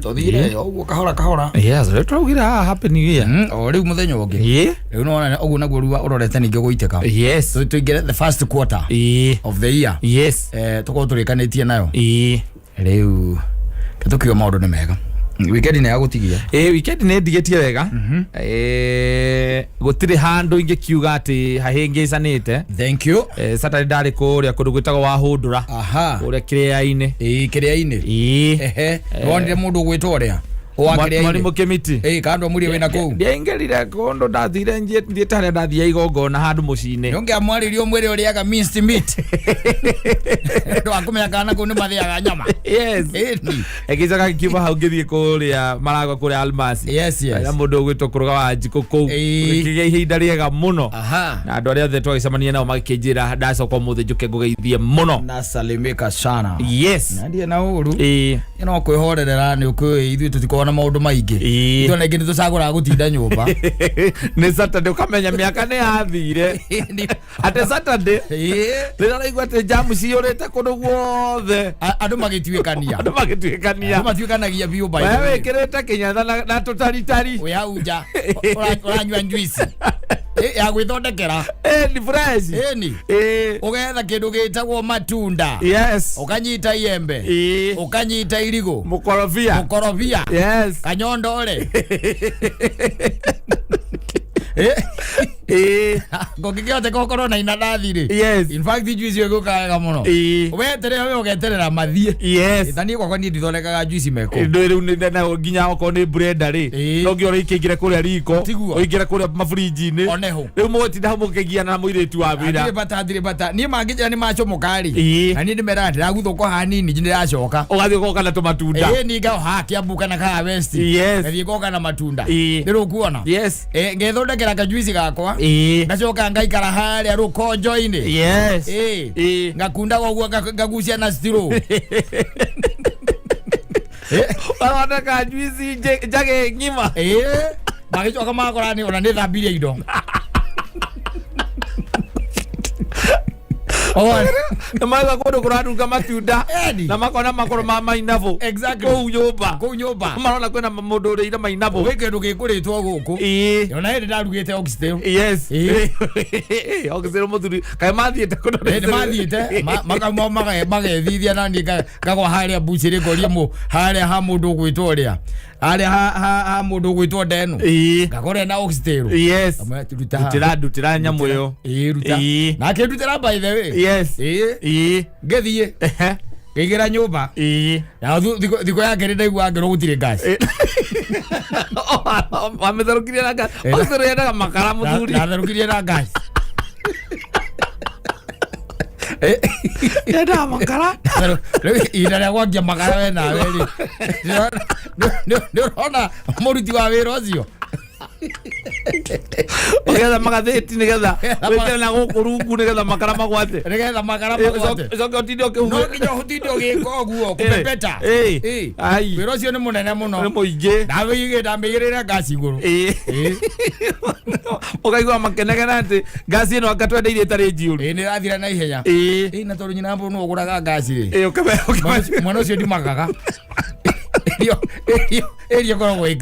Tũthire o ũguo kahora kahora. Yes, rĩu tũraugire haha happy new year. O rĩu mũthenya ũngĩ. Ĩĩ. Rĩu nĩwona ũguo naguo rua ũrorete ningĩ gũitĩka. Yes. Tũingĩre the first quarter Ĩĩ. of the year. Yes. Tũkorwo tũrĩkanĩtie nayo. Ĩĩ. Rĩu tũkiuga maũndũ nĩ mega. Weekend nĩ yagũtigia. Ĩĩ, weekend nĩ ndigĩtie wega. Ĩĩ, gũtirĩ handũ ingĩkiuga atĩ hahĩngĩcanĩte. Thank you. Saturday ndarĩ kũrĩa kũndũ gwĩtagwo Wahũndũra. Kũrĩa kĩrĩa-inĩ. Ĩĩ, kĩrĩa-inĩ. Ĩĩ. Ehe. Nĩwonire mũndũ ũgwĩtwo ũrĩa? Wa kĩrĩa-inĩ. Mwarimũ Kĩmiti. Ĩĩ, kana ndwamũria wĩna kũu? Ndiaingĩrire kũndũ, ndathire thiĩte harĩa ndathiĩ igongona handũ mũciĩ-inĩ. Nĩũngĩamwarĩria ũmwĩre ũrĩaga minced meat. Ndwakũmenya kana kũu nĩ mathĩaga nyama. Yes. Ĩni. Ĩgĩcoka ngĩkiuma hau ngĩthiĩ kũrĩa Maragwa kũrĩa Almasi. Yes. Na mũndũ ũgwĩtwo Kũrũga wa Njikũ kũu. Ĩĩ. Gũkĩgĩa ihinda rĩega mũno. Aha. Na andũ arĩa othe twagĩcemania nao magĩkĩnjĩra ndacoka ũmũthĩ njũke ngũgeithie mũno. Nasalimika sana. Yes. Na ndirĩ na ũru. Ĩĩ. No kwĩhorerera nĩ ũkĩũĩ ithuĩ tũtikoragwo na maũndũ maingĩ. Ĩĩ. Ithuĩ ona aingĩ nĩ tũcagũraga gũtinda nyũmba. Nĩ Saturday ũkamenya mĩaka nĩ yathire. Atĩ Saturday Ĩĩ. rĩrĩa ũraigua atĩ jamu ciyũrĩte kũndũ guothe. Andũ magĩtuĩkania. Andũ magĩtuĩkania. Andũ matuĩkanagia biũ by We the way. wĩkĩrĩte kĩnyatha na tũtaritari. Wĩ hau nja ũranyua njuici ya gwĩthondekera. Ni fresh. Ĩni. Ũgetha kĩndũ gĩtagwo matunda. Yes. Ũkanyita iembe. Ĩĩ. Ũkanyita irigũ. Mũkorobia. Mũkorobia. Yes. Kanyondore. Ĩĩ. Kũngĩkĩhoteka ũkorwo na inanathi rĩ. Yes. In fact juice ĩyo ĩgũka wega mũno. Ĩĩ. Weterere we ũgeterera mathiĩ. Yes. Ta niĩ gwakwa niĩ ndithondekaga juice meko. Ndå rä u nä nginya okorwo nä blender rä Ĩĩ. no nginya ũrĩkĩingĩre kũrĩa riko Tiguo. ũingĩre kũrĩa maburinji-inĩ Oneho. rĩu mũgũtinda hau mũkĩgiana na mũirĩtu wa Ndirĩ wĩra bata ndirĩ bata niĩ mangĩnjĩra nĩ macomoka rĩ Ĩĩ. na niĩ ndĩmeraga ndĩraguthũka hanini ndĩracoka. Ũgathiĩ ũgoka na tũmatunda. Ĩĩ, niĩ ngao haha Kiambu kana kaha West. Yes. Ngathiĩ ngoka na matunda. Ĩĩ. Nĩ rũkuona. Yes. Ngethondekera kajuici gakwa. Ĩĩ. Ngacoka ngaikara harĩa rũkonjo-inĩ. Yes. Ĩĩ. Ĩĩ. Ngakundaga ũguo ngagucia na straw. Ũgathondeka njuici njage ng'ima. Ĩĩ. Magĩcoka magakora nĩ ona nĩ thambirie indo. Nĩ maigua kũndũ kũranunga matunda Eni. na makona makoro ma mainabũ Exactly. kũu nyũmba. Kũu nyũmba. Marona kwĩna mũndũ ũrĩire mainabũ. Gwĩ kĩndũ gĩkũrĩtwo gũkũ. Ĩĩ. Ona hĩndĩ ndarugĩte oxtail. Yes. Ĩĩ. Oxtail mũthuri kaĩ mathiĩte kũndũ? Nĩ mathiĩte makauma magethithia na niĩ ngagwa harĩa mbucĩrĩ ngorie mũ harĩa ha mũndũ ũgwĩtwo ũrĩa harĩa ha mũndũ ũgwĩtwo ndenu. Ĩĩ. Ngakora na oxtail. Yes. Kamwe ruta haha. Ndutĩra ndutĩra nyamũ ĩyo. Ĩĩ, ruta. Ĩĩ. Na akĩndutĩra by the way. Yes. Ĩĩ. Ĩĩ. Ngĩthiĩ Ehe. ngĩingĩra nyũmba. Ĩĩ. Na thikũ ya kerĩ ndaigua ngĩrwo gũtirĩ gas. Wamĩtherũkirie na gas? Oxtail yendaga makara mũthuri. Natherũkirie na gas. Yendaga makara. Rĩu ihinda rĩa gwakia makara we nawe rĩ nĩ ũrona mũruti wa wĩra ũcio. Ũgetha magathĩti nĩgetha wĩkĩre na gũkũ rungu nĩgetha makara magwate. Nĩgetha makara magwate. Ũcoke ũtinde No ũkĩhuhĩra. nginya ũtinde ũgĩka ũguo kũpepeta. Ĩĩ. Ĩĩ. Ai. Wĩra ũcio nĩ mũnene mũno. Nĩ mũingĩ. Ndamĩigĩrĩre ngasi igũrũ. Ĩĩ. Ĩĩ. Ũkaigua makenegena atĩ ngasi ĩno anga twendeirie ĩtarĩ njiyũru. Ĩĩ, nĩ ĩrathira na ihenya. Ĩĩ. Ĩĩ, na tondũ nyina mbũrũ nĩwe ũgũraga ngasi rĩ. Ĩĩ, Mwana ũcio ndimakaga. Ĩrio ĩkoragwo ĩ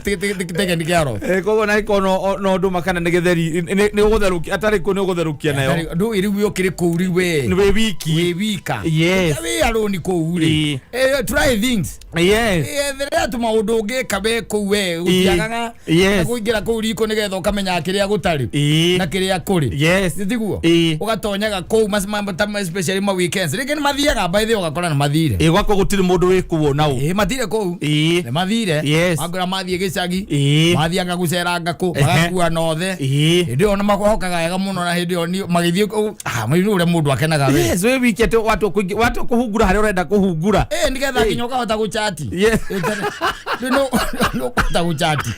taken care of. Koguo na ĩkorwo no ndũma kana nĩ gĩtheri nĩ ũgũtherũkia atarĩ kũ nĩ ũgũtherũkia nayo. Ndũĩ rĩu ũkĩrĩ kũu rĩu we. Nĩ wĩ wiki. Wĩ wika. Yes. Wĩ alone kũu rĩ. Ĩĩ. Try things. Yes. Etherera tũmaũndũ ũngĩka we kũu we gũtiagaga. Yes. Kũingĩra kũu riko nĩgetha ũkamenya kĩrĩa gũtarĩ. Ĩĩ. Na kĩrĩa kũrĩ. Yes. Tiguo? Ĩĩ. Ũgatonyaga kũu especially ma weekends. Rĩngĩ nĩ mathiaga by the way ũgakora nĩ mathire. Ĩĩ, gwakwa gũtirĩ mũndũ wĩ kuo nau. Ĩĩ, mathire kũu. Ĩĩ. Nĩ mathire. Yes. Mangora mathiĩ gĩcagi. Ĩĩ. Mathianga gũceranga kũ. Ehe. Magakua nothe. Ĩĩ. Hĩndĩ ĩyo ona mahokaga wega mũno na hĩndĩ ĩyo magĩthiĩ kũu, nĩ ũrĩa mũndũ akenaga we. Yes, wĩ wiki atĩ watua kũhungura harĩa ũrenda kũhungura. Ĩĩ, nĩgetha nginya ũkahota gũchati. Yes. Rĩu nĩ ũkũhota gũchati.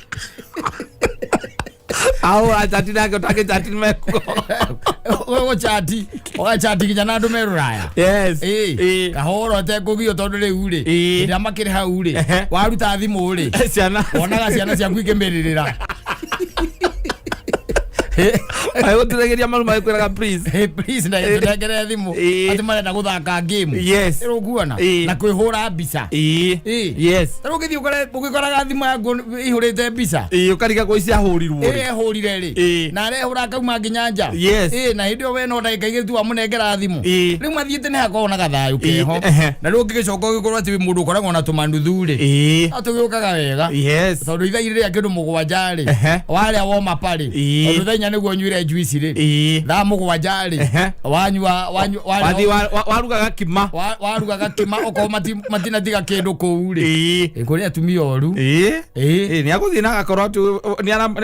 Au achati nake ũtangĩchati mekuo. Ũgũchati, ũgachati nginya na andũ me rũraya. Yes. Ĩĩ. Ĩĩ. Kahũra ũtekũgio tondũ rĩu rĩ, Ĩĩ. hĩndĩ ĩrĩa makĩrĩ hau rĩ, Ehe. waruta thimũ rĩ, Ciana. wonaga ciana ciaku ikĩmĩrĩrĩra. Magĩgũturagĩria maru magĩkwĩraga please. Hey, please na tũnengere thimũ. Atĩ marenda gũthaka game. Rĩu ũkuona na kwĩhũra mbica. Yes. Rĩu ũgĩthiĩ ũkore ũgĩkoraga thimũ yaku ĩihũrĩte mbica. Ĩĩ, ũkariga kwa ici ahũrirwo rĩ. Ĩhũrire rĩ. Na arehũra akauma nginya nja. Na hĩndĩ ĩyo we no ndagĩka 2 tu wamũnengera thimũ. Rĩu mathiĩte nĩ hakoragwo na gathayũ keho. Na rĩu ũngĩgĩcoka ũgĩkorwo atĩ wĩ mũndũ ũkoragwo na tũmanuthu rĩ. No tũgĩũkaga wega. Tondũ ithaa rĩrĩa kĩndũ 7 rĩ. Warĩa woma parĩ. Tondũ thaa 4 nĩguo ũnyuire juice rĩ. Thaa 7 rĩ. Wanyua wanyua warĩa Wathiĩ waruga gakima. Waruga gakima okorwo matinatiga kĩndũ kũu rĩ. Kũrĩ atumia oru. Ĩĩ, nĩ agũthiĩ na agakorwo atĩ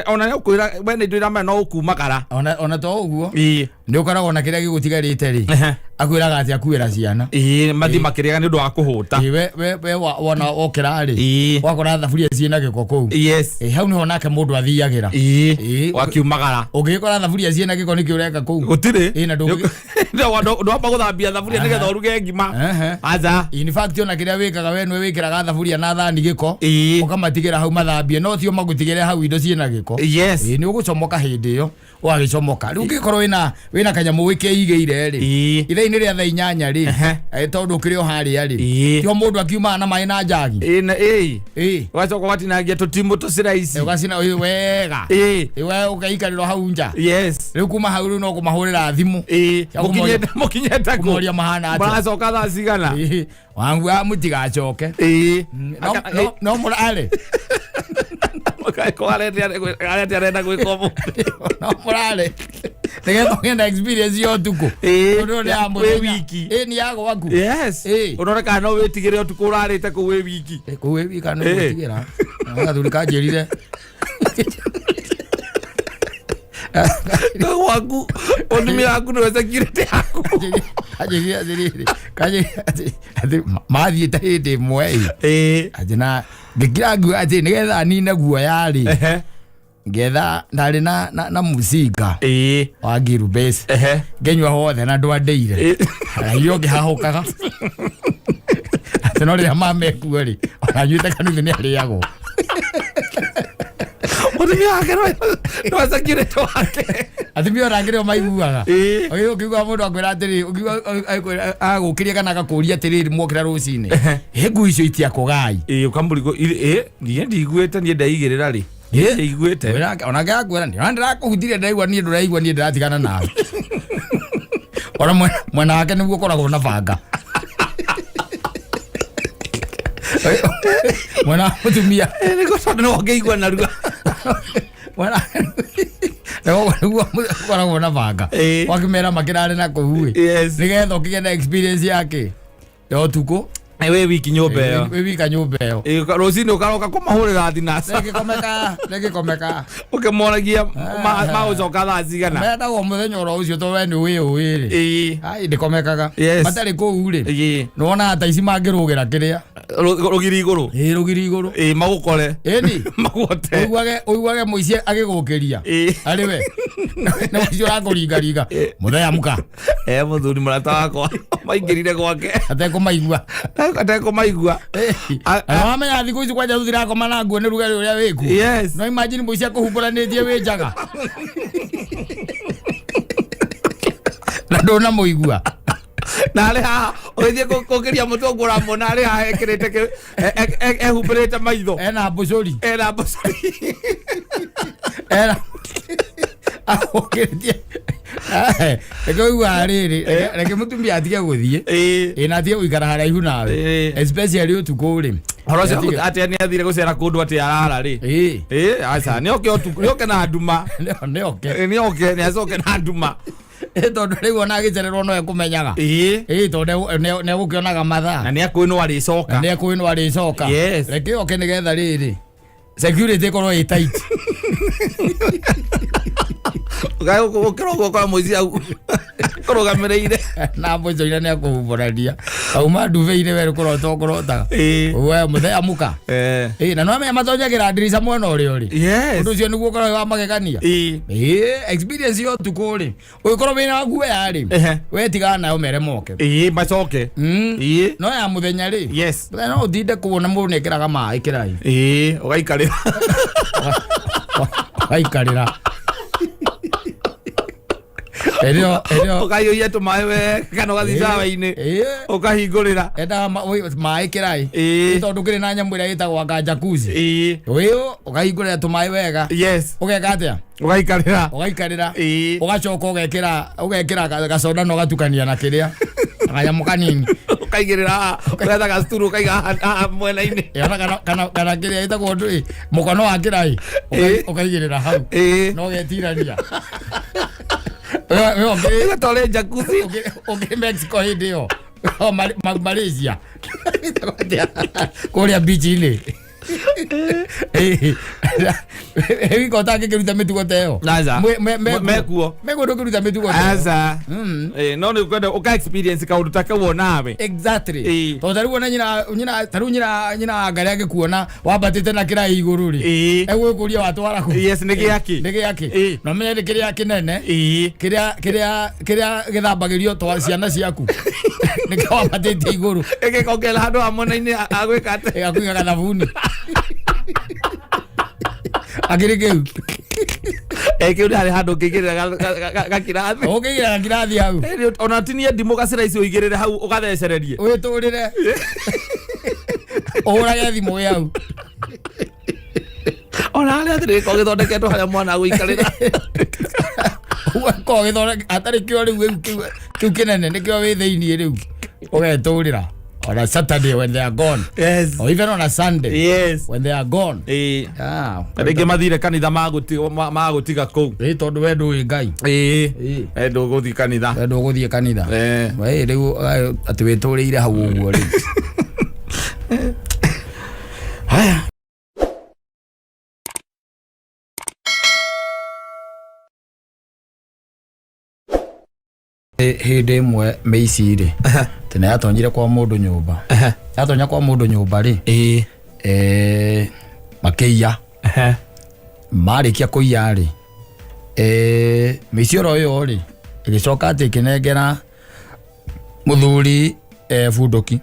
ona nĩ agũkwĩra we nĩ indo iramenya no ũkumagara. Ona to ũguo. Nĩ ũkoragwo na kĩrĩa gĩgũtigarĩte rĩ. Akwĩraga atĩ akuĩra ciana. Ĩĩ, mathiĩ makĩrĩaga nĩ ũndũ wa kũhũta. Ĩĩ, we wona wokĩra rĩ. Wakora thaburia ciĩna gĩko kũu. Ĩĩ, hau nĩho nake mũndũ athiagĩra. Wakiumagara. Ũngĩgĩkora thaburia ciĩna gĩko nĩkĩ ũreka kũu? Gũtirĩ. Ĩĩ, na ndũngĩ- Ndwamba gũthambia thaburia nĩgetha ũruge ngima. Aca. In fact ona kĩrĩa wĩkaga we nĩwe wĩkĩraga thaburia na thani gĩko. Ũkamatigĩra hau mathambie no tio magũtigĩre hau indo ciĩna gĩko. Ĩĩ, nĩ ũgũcomoka hĩndĩ ĩyo ũgagĩcomoka. Rĩu ũngĩkorwo wĩna kanyamũ wĩkĩigĩire rĩ. Ithaa-inĩ rĩa thaa 8 rĩ. Tondũ ũkĩrĩ o harĩa rĩ. Tiho mũndũ akiumaga na maĩ na njagi. Ĩĩ, na ĩĩ. Ũgacoka ũgatinangia tũtimũ tũciraici. Ũgacina wega. We ũgaikarĩrwo hau nja. Rĩu kuma hau rĩu no kũmahũrĩra thimũ. Cia Mũkinyĩte kũ? kũmoria mahana atĩa. Maracoka thaa cigana? Wangu wa mũtigacoke. No mũrarĩ. Ko arete arenda gwĩka ũmũthĩ. No mũrarĩ. Nĩgetha ũgĩe na experience ya ũtukũ. Tondũ nĩ ya Wĩ mũthenya. wiki. Nĩ ya gwaku. Ũrore kana no wĩtigĩre ũtukũ ũrarĩte kũu wĩ wiki. Kũu wĩ wika nĩ gwĩtigĩra. Gathuri kanjĩrire. Gwaku ũndumia waku nĩwe security yaku. Kanjĩrire atĩrĩrĩ. Kanjĩrire atĩ mathiĩte hĩndĩ ĩmwe ĩ. Atĩ na ngĩkira nguo atĩ nĩgetha nine guoya rĩ. Ngetha ndarĩ na mũcinga wa ngirubĩci. Ngĩnyua hothe na ndwandĩire. Irio ngĩhahũkaga. Atĩ no rĩrĩa mamekuo rĩ, ona nyuĩte kanuthu nĩ arĩagwo. Mũtumia wake nĩwe security wake. Atumia ona angĩ nĩo maiguaga. Ũkĩigua mũndũ akwĩra atĩrĩrĩ, ũkĩigua agũkĩria kana agakũria atĩrĩrĩ mwokĩra rũcinĩ. Ĩ ngui icio itiakũgai. Ĩĩ, ũkamũrigwo, ĩĩ, niĩ ndiguĩte, niĩ ndeigĩrĩra rĩ. Ndiguĩte. Ona ngĩakwĩra nĩ ona ndĩrakũhutirie ndĩraigua niĩ ndũraigua niĩ ndĩratigana nawe. Ona mwena wake nĩguo ũkoragwo na banga. Mwena wa mũtumia. Nĩguo tondũ nĩwe ũngĩigua narua. Mwena nĩguo ũkoragwo na banga. Wakĩmera makĩrare na kũu ĩ. Nĩgetha ũkĩgĩe na experience yake ya ũtukũ. Wĩ wiki nyũmba ĩyo. Wĩ wika nyũmba ĩyo. Rũcinĩ ũkaroka kũmahũrĩra thinaca. Rĩngĩkomeka. Ũkĩmoragia magũcoka thaa cigana. Mendagwo mũthenya oro ũcio tondũ we nĩ wĩũĩ rĩ. Ai ndĩkomekaga. Matarĩ kũu rĩ. Nĩwonaga ta ici mangĩrũgĩra kĩrĩa. Rũgiri igũrũ. Ĩĩ, rũgiri igũrũ. Ĩĩ, magũkore. Ĩni. Magũote. Ũiguage mũici agĩgũkĩria. Arĩ we. Nĩ mũici ũrakũringaringa. Mũthenya muka. Mũthuri mũrata wakwa maingĩrire gwake. Atekũmaigua. Atekũmaigua. Na wamenya thikũ ici kwanja tũtirakoma na nguo nĩ rugarĩ ũrĩa wĩkuo. No imagine mũici akũhumbũranĩtie wĩ njaga. Na ndũnamũigua. Na arĩ haha ũgĩthiĩ kũkĩria mũtwe ũguo ũramuona arĩ haha ekĩrĩte ehumbĩrĩte maitho. Ena mbũcũri. Ena mbũcũri. Ena agũkĩrĩtie. Reke ũiguaga rĩrĩ, reke mũtumia atige gũthiĩ. Ĩĩ, na atige gũikara haraihu nawe. Especially ũtukũ rĩ. Ũhoro ũcio atĩ nĩ athire gũcera kũndũ atĩ arara rĩ. Ĩĩ, aca, nĩ oke ũtukũ, nĩ oke na nduma. Nĩ oke. Nĩ oke, nĩ acoke na nduma. Tondũ rĩu ona agĩcererwo no ekũmenyaga. Tondũ nĩ egũkĩonaga mathaa. Na nĩ akũĩ no arĩcoka. Na nĩ akũĩ no arĩcoka. Reke oke nĩgetha rĩrĩ. Security ĩkorwo ĩ tight. Ũkĩra ũguo ũkora mũici hau kũrũgamĩrĩire. Na mbũcũire nĩ akũhumbũrania. Auma nduve-inĩ we kũrota ũkũrotaga. We mũthenya muka. Na no amenya matonyagĩra ndirica mwena ũrĩa ũrĩ. Ũndũ ũcio nĩguo ũkoragwo wa magegania. Experience ya ũtukũ rĩ. Ũngĩkorwo wĩna guoya rĩ, we tigana nayo mere moke. Macoke. No ya mũthenya rĩ. Mũthenya no ũtinde kũu na mũndũ nĩekĩraga maĩ kĩrai. Ũgaikarĩra. Ũgaikarĩra. Ĩrĩo ĩrĩo. Ũkaiyũria tũmaĩ we kana ũgathiĩ cawa-inĩ ũkahingũrĩra. Endaga maĩ kĩraĩ. Tondũ kĩrĩ na nyamũ ĩrĩa ĩtagwo anga jacuzzi. Wĩũ ũkahingũrĩra tũmaĩ wega. Ũgeka atĩa? Ũgaikarĩra. Ũgaikarĩra. Ũgacoka ũgekĩra gacoda na ũgatukania na kĩrĩa kanyamũ kanini. Ũkaigĩrĩra haha, ũgetha gacuturu ũkaiga haha mwena-inĩ. Ona kana kĩrĩa ĩtagwo ndũĩ mũkono wa kĩraĩ ũkaigĩrĩra hau na ũgetirania. We ũngĩ Ĩga ta ũrĩ jacuzzi. Ũngĩ Mexico hĩndĩ ĩyo O Malaysia kũrĩa beach-inĩ wika ũtangĩkĩruta mĩtugo ta ĩyo. Aca. Mekuo. Mekuo ndũngĩruta mĩtugo ta ĩyo. Aca. No nĩ ũkwenda ũka experience kaũndũ ta kau onawe. Exactly. Tondũ ta rĩu ona nyina ta rĩu nyina wa Ngarĩ angĩkuona wambatĩte na kĩraĩ igũrũ rĩ, egũgĩkũria watwara kũ? Yes, nĩ gĩakĩ? Nĩ gĩakĩ? Na ũmenye nĩ kĩrĩa kĩnene kĩrĩa gĩthambagĩrio twa ciana ciaku nĩkĩo wambatĩte igũrũ. Ĩgĩkongera handũ ha mwena-inĩ agwĩka atĩa? Ĩgakũiga gathabuni akĩrĩ kĩu. Kĩu nĩ harĩ handũ ũngĩigĩrĩra gakirathi. Ũngĩigĩrĩra gakirathi hau. Ona tinie ndimũ gaciraisi ũigĩrĩre hau ũgathecererie. Wĩtũrĩre ũhũrage thimũ wĩ hau. Ona harĩa atĩrĩ gĩkoragwo gĩthondeketwo harĩa mwana agũikarĩra. Ũgakorwo gĩthondeke hatarĩ kĩo rĩu kĩu kĩnene nĩkĩo wĩ thĩiniĩ rĩu ũgetũrĩra on a Saturday when they are gone. Or even on a Sunday. When they are gone. Rĩngĩ mathire kanitha magũtiga kũu. Tondũ we ndũĩ Ngai. We ndũgũthiĩ kanitha. We ndũgũthiĩ kanitha. We rĩu atĩ wĩtũrĩire hau ũguo rĩu. Haya. Hĩndĩ ĩmwe mĩici rĩ, tene yatonyire kwa mũndũ nyũmba. Yatonya kwa mũndũ nyũmba rĩ, makĩiya. Marĩkia kũiya rĩ, mĩici oro ĩyo rĩ, ĩgĩcoka atĩ ĩkĩnengera mũthuri bunduki.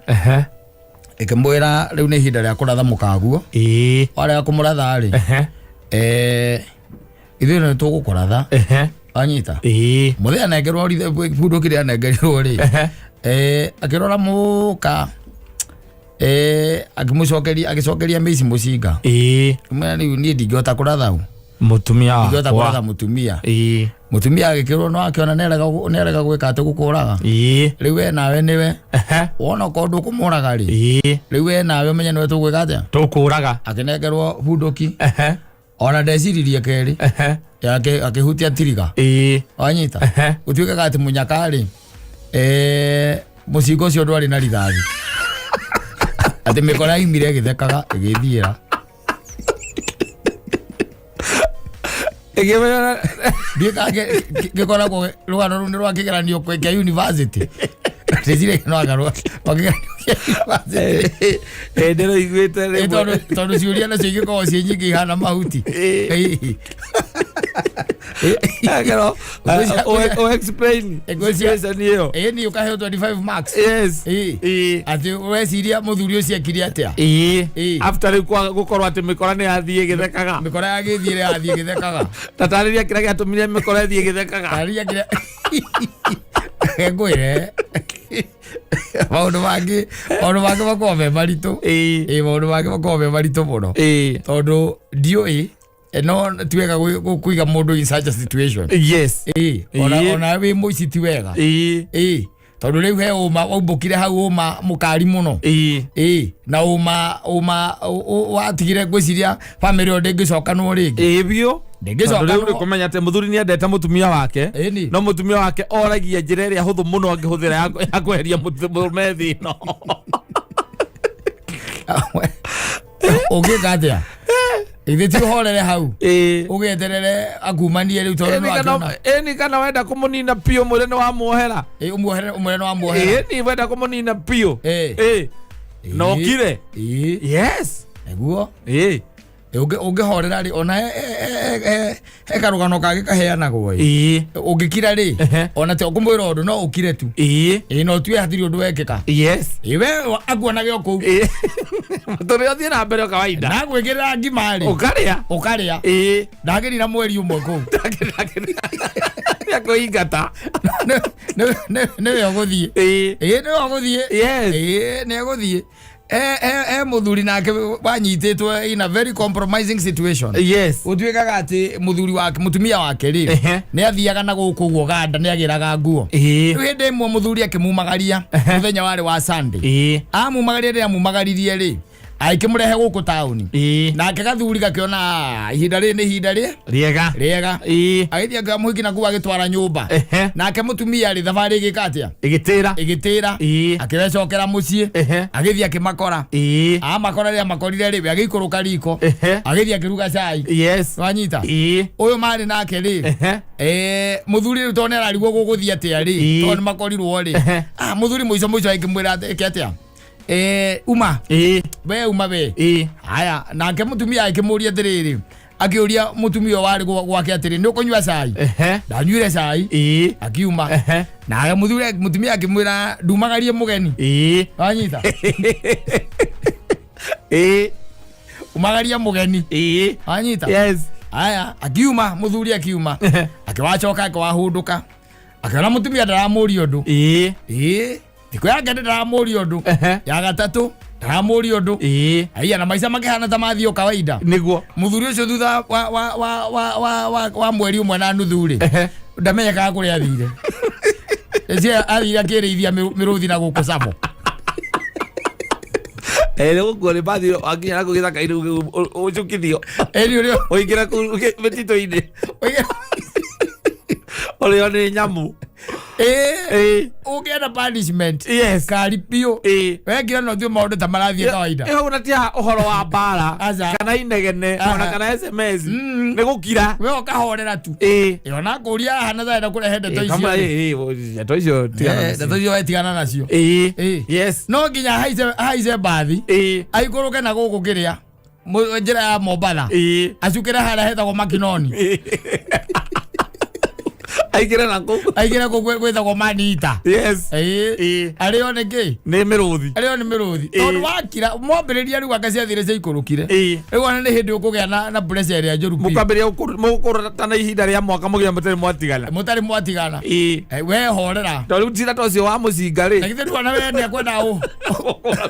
Ĩkĩmwĩra rĩu nĩ ihinda rĩa kũratha mũkaguo. Warega kũmũratha rĩ, ithuĩ nĩ tũgũkũratha. Wanyita? Mũthee anengerwo bunduki rĩa anengerirwo rĩ, akĩrora mũka, agĩcokeria mĩici mũcinga. Akĩmwĩra rĩu niĩ ndingĩhota kũratha ũ. Mũtumia Ndingĩhota wakwa. kũratha mũtumia. Mũtumia agĩkĩrwo no akĩona nĩarega gwĩka atĩ gũkũraga. Rĩu we nawe nĩwe. Wona okorwo ndũkũmũraga rĩ. Rĩu we nawe ũmenye nĩwe tũgwĩka atĩa? Tũkũraga. Akĩnengerwo bunduki. Ona ndeciririe kerĩ. Akĩhutia tiriga. Wanyita? Gũtuĩkaga atĩ mũnyaka rĩ, mũcinga ũcio ndwarĩ na rithathi. Atĩ mĩkora yaumire ĩgĩthekaga ĩgĩthiĩra. Ĩgĩmenya- Ndiũĩ kana gĩkoragwo rũgano rũu nĩ rwa kĩgeranio kĩa university. Ndĩciragia no anga rwa kĩgeranio kĩa university. Ndĩroiguĩte rĩmwe. Tondũ ciũria nacio ingĩkorwo ciĩ nyingĩ ihana mahuti. Ngero, o explain Ngwĩciria- situation ĩyo. Ni ũkaheo 25 marks. Atĩ weciria mũthuri ũcio ekire atĩa? After rĩu gũkorwo atĩ mĩkora nĩ yathiĩ ĩgĩthekaga. Mĩkora yagĩthiĩ yathiĩ ĩgĩthekaga. Ta tarĩria kĩrĩa gĩatũmire mĩkora ĩthiĩ ĩgĩthekaga. Tarĩria kĩrĩa Ngwĩre. Maũndũ mangĩ, maũndũ mangĩ makoragwo me maritũ. Maũndũ mangĩ makoragwo me maritũ mũno. Tondũ ndiũĩ, no ti wega kũiga mũndũ in such a situation. Ona wĩ mũici ti wega. Tondũ rĩu he ũma waumbũkire hau ũma mũkari mũno. Na ũma watigire ngwĩciria family ĩyo ndĩngĩcokanwo rĩngĩ. Biũ. Ndĩngĩcoka Tondũ rĩu no- nĩ kũmenya atĩ mũthuri nĩ endete mũtumia wake. No mũtumia wake oragia njĩra ĩrĩa hũthũ mũno angĩhũthĩra ya kweheria mũrũme thĩ ĩno. Ũngĩka atĩa? Ithe ti ũhorere hau. Ũgĩeterere akumanie rĩu tondũ no akĩona. Ĩni kana wenda kũmũnina biũ mwĩre nĩ wamuohera. Ũmuohere, ũmwĩre nĩ wamuohera. Ĩni wenda kũmũnina biũ. Na ũkire. Yes. Nĩguo. Ũngĩhorera rĩ, ona he karũgano kangĩ kaheanagwo ĩ. Ũngĩkira rĩ, ona ti ũkũmwĩra ũndũ, no ũkire tu. No ũtue hatirĩ ũndũ wekĩka. We akuonage o kũu. Tũrĩ ũthiĩ na mbere o kawaida. Na gwĩkĩrĩra ngima rĩ. Ũkarĩa. Ũkarĩa. Ndagĩrira mweri ũmwe kũu. Ndagĩrira. Nĩ akwĩingata. Nĩwe ũgũthiĩ. Ĩĩ, nĩwe ũgũthiĩ. Ĩĩ, nĩ egũthiĩ. E mũthuri nake wanyitĩtwo in a very compromising situation. Gũtuĩkaga atĩ mũthuri wake, mũtumia wake rĩ, nĩ athiaga na gũkũ ũguo ganda, nĩ agĩraga nguo. Rĩu hĩndĩ ĩmwe mũthuri akĩmumagaria mũthenya warĩ wa Sunday. Amumagaria, rĩrĩa amumagaririe rĩ, agĩkĩmũrehe gũkũ taũni. Nake gathuri gakĩona, "Ah, ihinda rĩrĩ nĩ ihinda rĩ Rĩega. rĩega." Agĩthiĩ akĩoya mũhiki na kũu agĩtwara nyũmba. Nake mũtumia rĩ, thabarĩ ĩgĩka atĩa? Ĩgĩtĩra. Ĩgĩtĩra. Akĩrecokera mũciĩ. Agĩthiĩ akĩmakora. Amakora, rĩrĩa makorire rĩ, we agĩikũrũka riko. Agĩthiĩ akĩruga cai. Wanyita? Ũyũ marĩ nake rĩ, mũthuri rĩu tondũ nĩ ararigwo gũgũthiĩ atĩa rĩ, tondũ nĩ makorirwo rĩ, ah, mũthuri mũico mũico agĩkĩmwĩra ĩke atĩa, uma, we uma we. Haya, nake mũtumia agĩkĩmũria atĩrĩrĩ, akĩũria mũtumia ũyũ warĩ gwake atĩrĩ, nĩ ũkũnyua cai? Ndanyuire cai. Akiuma. Nake mũthuri, mũtumia akĩmwĩra, ndumagarie mũgeni. Wanyita? Umagaria mũgeni. Wanyita? Yes. Haya, akiuma mũthuri, akiuma. Akĩwacoka, akĩwahũndũka, akĩona mũtumia ndaramũria ũndũ. Ĩĩ, thikũ ya kerĩ ndaramũria ũndũ. Ya gatatũ ndaramũria ũndũ. Aiya, na maica makĩhana ta mathiĩ o kawaida. Mũthuri ũcio thutha wa mweri 1.5 rĩ, ndamenyekaga kũrĩa athire. Ĩcio athire akĩrĩithia mĩrũthi na gũkũ Tsavo. Nĩ gũkuo nĩ bathi wakinya na kũu gĩthaka-inĩ ũcukithio. Ĩni ũrĩa Ũingĩre kũu mĩtitũ-inĩ. Ũrĩo nĩ nyamũ. Ũngĩenda punishment kari biũ. Wekira no tue maũndũ ta marathiĩ kawaida. Ĩho na ti ũhoro wa mbara Aca. kana inegene ona kana SMS. Nĩ gũkira. We ũkahorera tu. Ona kũria haha na tarenda kũrehe ndeto icio Kamũra, rĩ. Ndeto icio tigana nacio. Ndeto icio we tigana nacio. No nginya haice mbathi, aikũrũke na gũkũ kĩrĩa njĩra ya Mombatha, acukĩre harĩa hetagwo Makinoni. Aingĩre na kũu. Aingĩre kũu gwĩtagwo Manita. Arĩo nĩ kĩ? Nĩ mĩrũthi. Arĩo nĩ mĩrũthi. Tondũ wakira mwambĩrĩria rĩu anga ciathire ciaikũrũkire. Rĩu ona nĩ hĩndĩ ũkũgĩa na pressure ĩrĩa njũru biũ. Mũkambĩrĩria mũgũkũratana ihinda rĩa mwaka mũgima mũtarĩ mwatigana. Mũtarĩ mwatigana. We horera. Tondũ rĩu cira ta ũcio wa mũcinga rĩ, Na githĩ ndwona we nĩ akwenda ũ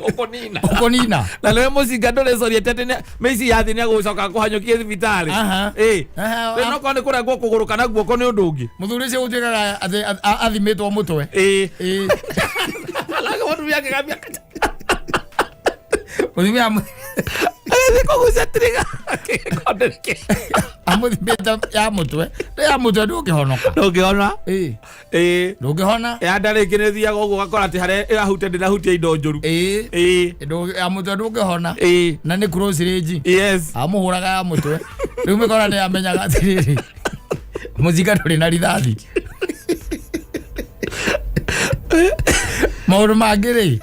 gũkũnina. Ũkũnina. Na nĩwe mũcinga ndũrĩcoria atĩ mĩici ya thĩ nĩ agũcoka kũhanyũkia thibitarĩ. Rĩu no korwo nĩ kũrengwo kũgũrũ kana guoko nĩ ũndũ ũngĩ. Mũthuri ũcio gũtuĩkaga atĩ athimĩtwo mũtwe. Nake mũtumia akĩgambia Mũtumia agĩthiĩ kũgucia trigger akĩgĩkonderekia. Amũthimĩte ya mũtwe, nĩ ya mũtwe ndũngĩhonoka. Ndũngĩhona. Ndũngĩhona. Ya nda rĩngĩ nĩ thiaga ũguo ũgakora atĩ harĩa ĩrahutia ndĩnahutia indo njũru. Ya mũtwe ndũngĩhona. Na nĩ close range. Amũhũraga ya mũtwe, rĩu mĩkora nĩ amenyaga atĩrĩrĩ, mũcinga ndũrĩ na rithathi. Maũndũ mangĩ rĩ,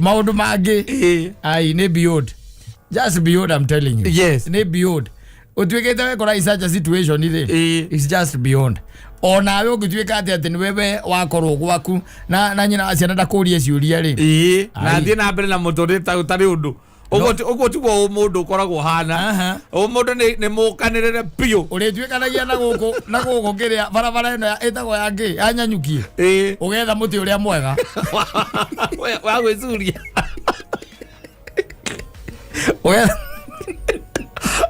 maũndũ mangĩ, ai, nĩ beyond, just beyond, I'm telling you. Nĩ beyond ũtuĩkĩte wekora in such a situation rĩ. It's just beyond. Onawe ũngĩtuĩka atĩ nĩwe we wakorwo gwaku na nyina wa ciana ndakũrie ciũria rĩ. Na Ai. thiĩ na mbere na mũtũrĩre ta ũtarĩ ũndũ ũguo. Ũguo tiguo ũmũndũ ũkoragwo ũhana. Ũmũndũ nĩ mũkanĩrĩre biũ. Ũrĩtuĩkanagia na gũkũ kĩrĩa barabara ĩno ĩtagwo ya ngĩ ya Nyanyuki, ũgetha mũtĩ ũrĩa mwega wa gwĩcuria. Ũgetha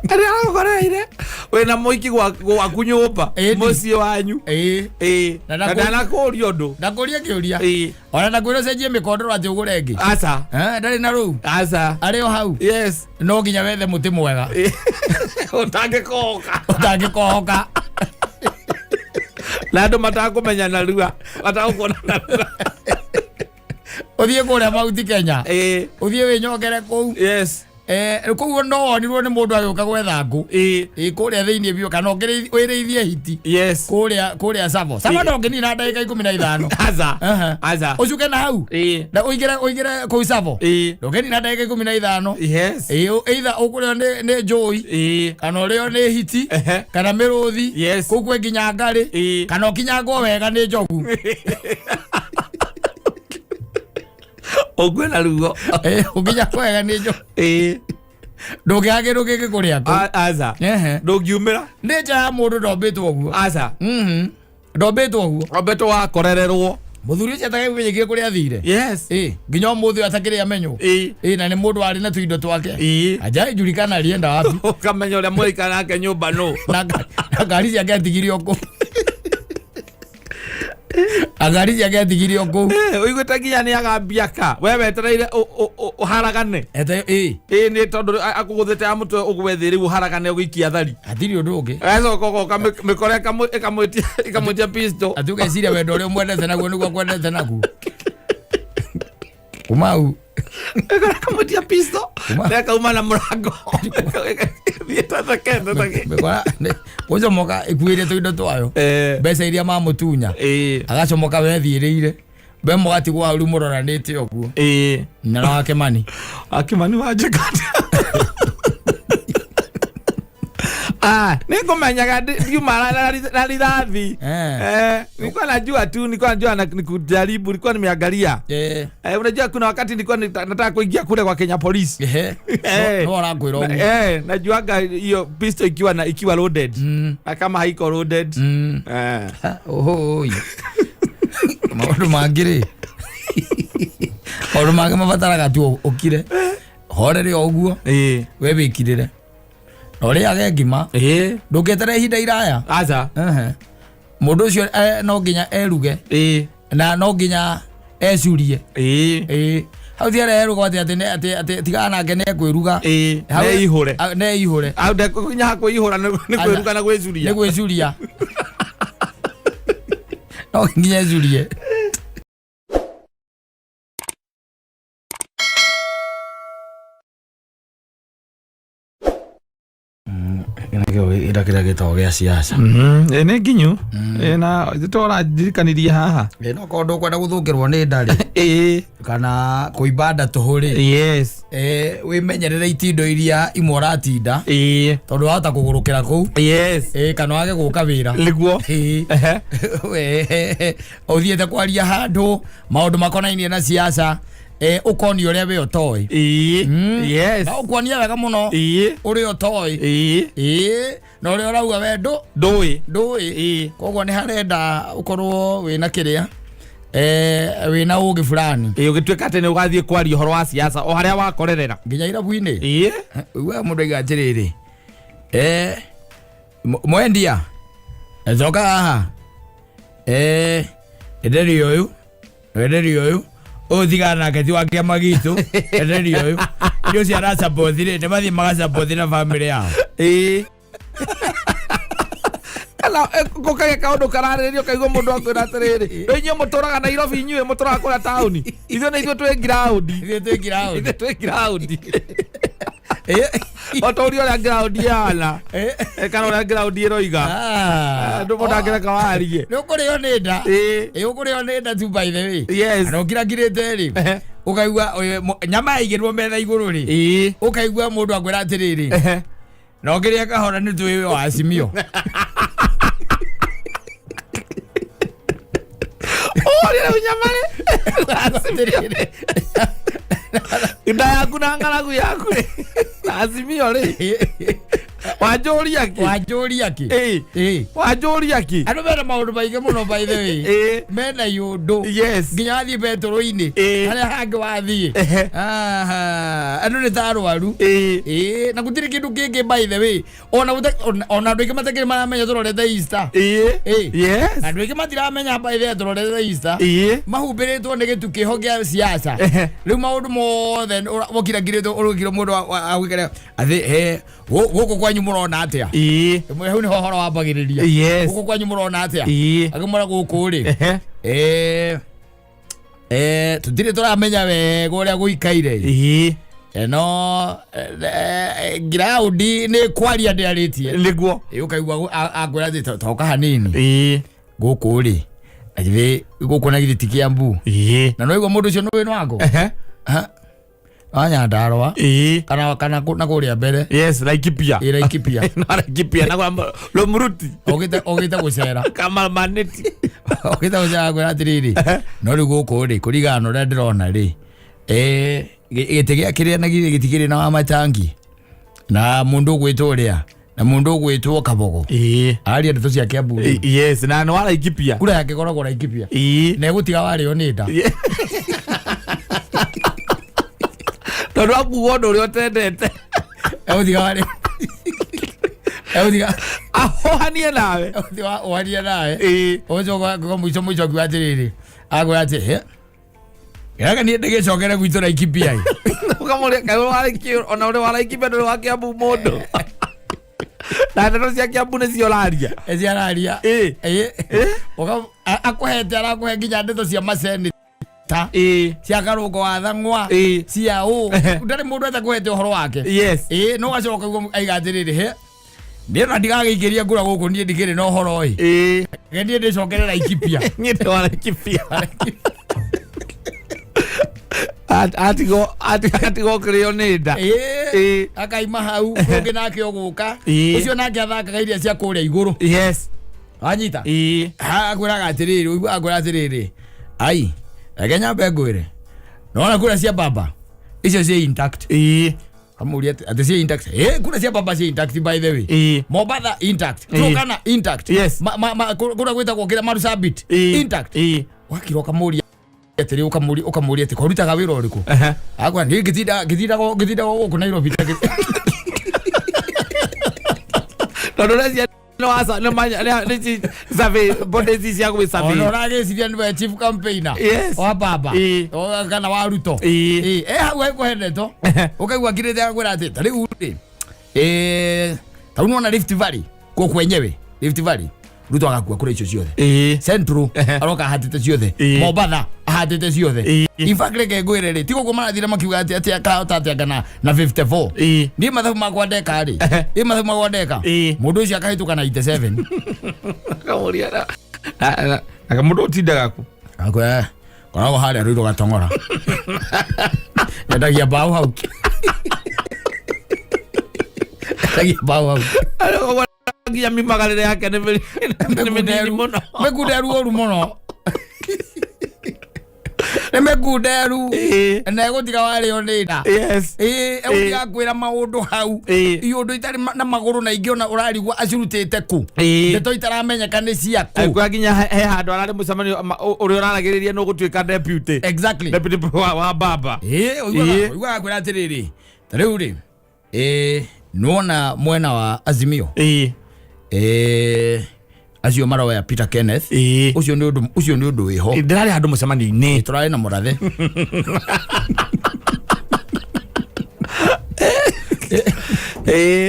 Arĩa aragũkorereire wĩna mũiki gwaku nyũmba, mũciĩ wanyu. Na Na ndanakũria ũndũ. Ndakũria kĩũria. Ona ndakwĩra ũcenjie mĩkondoro atĩ ũgũre ĩngĩ. Aca. Ndarĩ na rũu. Aca. Arĩ o hau. No nginya wethe mũtĩ mwega ũtangĩkohoka. Ũtangĩkohoka. Na andũ matakũmenya narua, matagũkuona narua. Ũthiĩ kũrĩa Mount Kenya, ũthiĩ wĩnyongere kũu. Kũu no wonirwo nĩ mũndũ agĩũka gwetha ngũ. Ĩ kũrĩa thĩinĩ biũ, kana wĩrĩithie hiti kũrĩa Tsavo. Tsavo ndũngĩnina ndagĩka 15. Aca. Aca. Ũcuke na hau na ũingĩre kũu Tsavo, ndũngĩnina ndagĩka 15. Ĩ either ũkũrĩo nĩ njũi, kana ũrĩo nĩ hiti, kana mĩrũthi. Kũu kwĩ nginya ngarĩ, kana ũkinyangwo wega nĩ njogu. Ũkue na ruo. Ũkinyangwo wega nĩ njogu, ndũngĩaga kĩndũ kĩngĩkũrĩa kũu. Aca. Ndũngiumĩra. Nĩ nja ya mũndũ ndombĩtwo ũguo. Aca. Ndombĩtwo ũguo. Ombĩtwo wakorererwo. Mũthuri ũcio atakĩmenyekire kũrĩa athire. Yes. Ĩ, nginya ũmũthĩ ũyũ atakĩrĩ amenywo. Ĩ, na nĩ mũndũ warĩ na tũindo twake. Hajajulikana alienda wapi. Ũkamenya ũrĩa mũraikara nake nyũmba nũ. Na ngari ciake atigirio kũu. Ngari ciake atigirio kũu. Ũiguĩte nginya nĩ agambia ka we wetereire ũharagane. Ĩ. Ĩ, nĩ tondũ akũgũthĩte ya mũtwe ũgwe thĩ rĩu ũharagane ũgĩikia thari. Hatirĩ ũndũ ũngĩ. Agacoka ũgoka mĩkora ĩkamwĩtia pistol. Atĩ ũgeciria wendo ũrĩa ũmwendete naguo nĩguo akwendete naguo. Kumau. Ĩkamwĩtia pistol. Kuma. Na ĩkauma na mũrango. Ĩthiĩte thekete theke. Mĩkora gũcomoka ĩkuĩre tũindo twayo. Mbeca iria mamũtunya. Agacomoka wethiĩrĩire. We mũgatigwo hau rĩu mũroranĩte ũguo. Na wake mani. Akimani wanjĩka Ah, nĩngũmenyaga ndiuma na rithathi. Nilikuwa najua tu, nilikuwa najua na nikujaribu, nilikuwa nimeangalia. Unajua kuna wakati nilikuwa nataka kuingia kule kwa Kenya Police. No ũrakwĩra ũguo. Najuaga hiyo pistol ikiwa loaded. Na kama haiko loaded. Oho. Maũndũ mangĩ rĩ. Maũndũ mangĩ mabataraga tu ũkire. Horere o ũguo. We wĩkirĩre. Na ũrĩage ngima. Ndũngĩeterera ihinda iraya. Aca. Mũndũ ũcio no nginya eruge. Na no nginya ecurie. Hau ti arĩa eruga atĩ atĩ atĩ atĩ tigana nake nĩ ekwĩruga. Hau- Neihũre. Neihũre. Hau nginya hakwĩihũra nĩ kwĩruga na gwĩcuria. Nĩ gwĩcuria. No nginya ecurie. Ira kĩrĩa gĩtagwo gĩa siasa. Ĩ nĩ nginyu. Ĩ na tũrandirikanirie haha. Ĩ no korwo ndũkwenda gũthũkĩrwo nĩ nda rĩ. Kana kũimba nda tũhũ rĩ. Yes. Wĩmenyerere itindo iria imwe ũratinda. Tondũ wahota kũgũrũkĩra kũu. Yes. Kana wage gũka wĩra. Nĩguo. Ũthiĩte kwaria handũ maũndũ makonainie na siasa. Ũkonio ũrĩa we ũtoĩ. Yes. Na ũkuonia wega mũno. Ũrĩa ũtoĩ. Na ũrĩa ũrauga we ndũĩ. Ndũĩ. Koguo nĩ harenda ũkorwo wĩna kĩrĩa. Wĩna ũgĩ fulani. Ũgĩtuĩka atĩ nĩ ũgathiĩ kwaria ũhoro wa siasa o harĩa wakorerera. Nginya irabu-inĩ. We mũndũ aiga atĩrĩrĩ. Mwendia. Coka haha. Enderio ũyũ. Enderio ũyũ. Ũyũ tigana nake ti wa kĩama gitũ. Enderio ũyũ. Nĩ ũcio arasupport rĩ, nĩ mathiĩ magasupport na family yao. Kana gũkagĩa kaũndũ kararĩrĩrio ũkaigua mũndũ akwĩra atĩrĩrĩ, rĩu inyuĩ mũtũraga Nairobi, inyuĩ mũtũraga kũrĩa taũni. Ithuĩ nĩ ithuĩ twĩ ground. Ithuĩ twĩ ground. Ithuĩ twĩ ground. O ta ũrĩa ũrĩa ground ĩhana. Kana ũrĩa ground ĩroiga. Andũ mũndũ angĩreka warie. Nĩ ũkũrĩo nĩ nda. Ũkũrĩo nĩ nda tu by the way. Yes. Na ũkirakirĩte rĩ. Ũkaigua, nyama yaigĩrwo metha igũrũ rĩ. Ũkaigua mũndũ akwĩra atĩrĩrĩ. Na ũkĩrĩa kahora nĩ tũĩ wa Azimio. Ũrĩa rĩu nyama rĩ. Nda yaku na ng'aragu yaku rĩ. Na Azimio rĩ. Wanjũria kĩ? Wanjũria kĩ? Wanjũria kĩ? Andũ mena maũndũ maingĩ mũno by the way. Mena iũndũ. Yes. Nginya wathiĩ betũrũ-inĩ. Harĩa hangĩ wathiĩ. Andũ nĩ ta arwaru. Na gũtirĩ kĩndũ kĩngĩ by the way. Ona andũ aingĩ matakĩrĩ maramenya tũrorete Easter. Yes. Andũ aingĩ matiramenya by the way tũrorete Easter. Mahumbĩrĩtwo nĩ gĩtu kĩho gĩa siasa. Rĩu maũndũ mothe ũkirakirĩtwo ũrũgiro mũndũ agwĩkĩra atĩ, gũkũ kwanyu mũrona atĩa? Hau nĩho ũhoro wambagĩrĩria. Yes. Gũkũ kwanyu mũrona atĩa? Akĩmwĩra gũkũ rĩ. Tũtirĩ tũramenya wega ũrĩa gũikaire. No, ground nĩ kwaria ndĩarĩtie. Nĩguo. Ũkaigua akwĩra atĩ toka hanini. Gũkũ rĩ. Na githĩ gũkũ na githĩ ti Kiambu. Na no igua mũndũ ũcio nĩ wako? Ha? Wa Nyandarua. Kana na kũrĩa mbere. Yes, Laikipia. Laikipia. Na Laikipia na kwa Lomruti. Ogite gũcera. Kama maneti. Ogite gũcera kwĩra atĩrĩrĩ. No rĩu gũkũ rĩ, kũringana na ũrĩa ndĩrona rĩ. Gĩtĩ gĩa kĩrĩa na githĩ gĩtikĩrĩ na Wamatangi. Na mũndũ ũgwĩtwo ũrĩa. Na mundu ugwitwo Kabogo aria ndeto cia Kiambu rĩ. Yes, na nĩ wa Laikipia. Kura yake ĩkoragwo Laikipia. Na ĩgũtiga warĩo nĩ nda. Tondũ akuga ũndũ ũrĩa ũtendete. Egũtiga warĩo, egũtiga ahohanie nawe. Egũtiga ũhanie nawe. Ũcoka mũico mũico akiuga atĩrĩrĩ, akwĩra atĩ he gaka niĩ ndĩgĩcokere gwitũ Laikipia ĩ. Ũkamũria kaĩ ũrĩ wa Laikipia, ona ũrĩ wa Laikipia ndũrĩ wa Kiambu mũndũ, na ndeto cia Kiambu nĩcio ũraria. Eci araria. Akũhete, arakũhe nginya ndeto cia maseneta, cia Karũngo wa Thang'wa, cia ũ, ndarĩ mũndũ etakũhete ũhoro wake. No gacoka uguo aiga atĩrĩrĩ, he niĩ ona ndigagĩikĩria ngura gũkũ, niĩ ndikĩrĩ na ũhoro ĩ. Reke niĩ ndĩcokere Laikipia. Niĩ ndĩ wa Laikipia. Atigwo kĩrĩo nĩ nda. Akaima hau, ũngĩ nake ũgũka, ũcio nake athakaga iria cia kũrĩa igũrũ. Wanyita? Akwĩraga atĩrĩrĩ, ũiguaga akwĩra atĩrĩrĩ, ai reke nyambe ngwĩre, nona kura cia baba icio ciĩ intact. Kamũria atĩ ciĩ intact? Kura cia baba ciĩ intact, by the way. Mombatha intact. Turkana intact. Kũrĩa gwĩtagwo kĩrĩa, Marsabit intact. Wakira ũkamũria atĩrĩ, ũkamũria atĩ korutaga wĩra ũrĩkũ? Akwa niĩ ngĩtindaga gũkũ Nairobi. Tondũ ũrecia nĩ wa nĩ manya nĩ survey bodies ici cia gwĩ Ona survey. ũragĩciria nĩwe chief campaigner wa baba kana wa Ruto. Hau ekũhe ndeto ũkaigua ngirĩte akwĩra atĩ ta rĩu rĩ, ta rĩu nĩwona Rift Valley kũu kwenyewe, Rift Valley Ruto agakua kura icio ciothe. Central aroka ahatĩte ciothe. Mombatha ahatĩte ciothe. In fact, reke ngwĩre rĩ, ti gũkũ marathire makiuga atĩ akahota atĩ anga na 54. Niĩ mathabu makwa ndeka rĩ, niĩ mathabu makwa ndeka, mũndũ ũcio akahĩtũka 97. Akamũria na mũndũ ũtindaga kũ? Akwĩra koragwo harĩa Rũirũ Gatong'ora, endagia mbaũ hau, endagia mbaũ hau. Arĩ nginya mimagarĩre yake nĩ mĩnini mũno. Mĩkunderu ũru mũno, nĩ mĩkunderu. Na ĩgũtiga warĩo nĩ nda. Ĩgũtiga kwĩra maũndũ hau, iũndũ itarĩ na magũrũ, na ingĩ ona ũrarigwo acirutĩte kũ. Ndeto itaramenyeka nĩ ciakũ. Kwa nginya he handũ ararĩ mũcemanio ũrĩa ũraragĩrĩria nĩ ũgũtuĩka deputy. Deputy wa baba. Ũiguaga kwĩra atĩrĩrĩ, ta rĩu rĩ, nĩwona mwena wa Azimio, acio maroya Peter Kenneth. Ũcio nĩ ũndũ wĩho. Ndĩrarĩ handũ mũcemanio-inĩ. Tũrarĩ na mũrathe.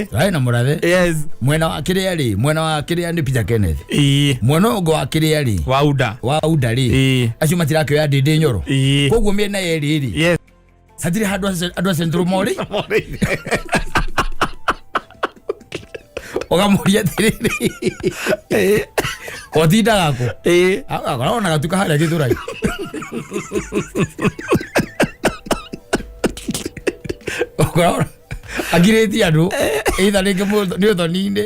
Tũrarĩ na mũrathe. Mwena wa kĩrĩa rĩ, mwena wa kĩrĩa nĩ Peter Kenneth. Mwena ũngĩ wa kĩrĩa rĩ, wa UDA, wa UDA rĩ, acio matirakĩoya Ndĩndĩ Nyoro. Koguo mĩena yerĩ rĩ, hatirĩ handũ andũ a Central morĩ. Ũkamũria atĩrĩrĩ, otindaga kũ? Akoragwo na gatuka harĩa Gĩthũrai. Ũkoragwo akirĩtie andũ either rĩngĩ nĩ ũthoni-inĩ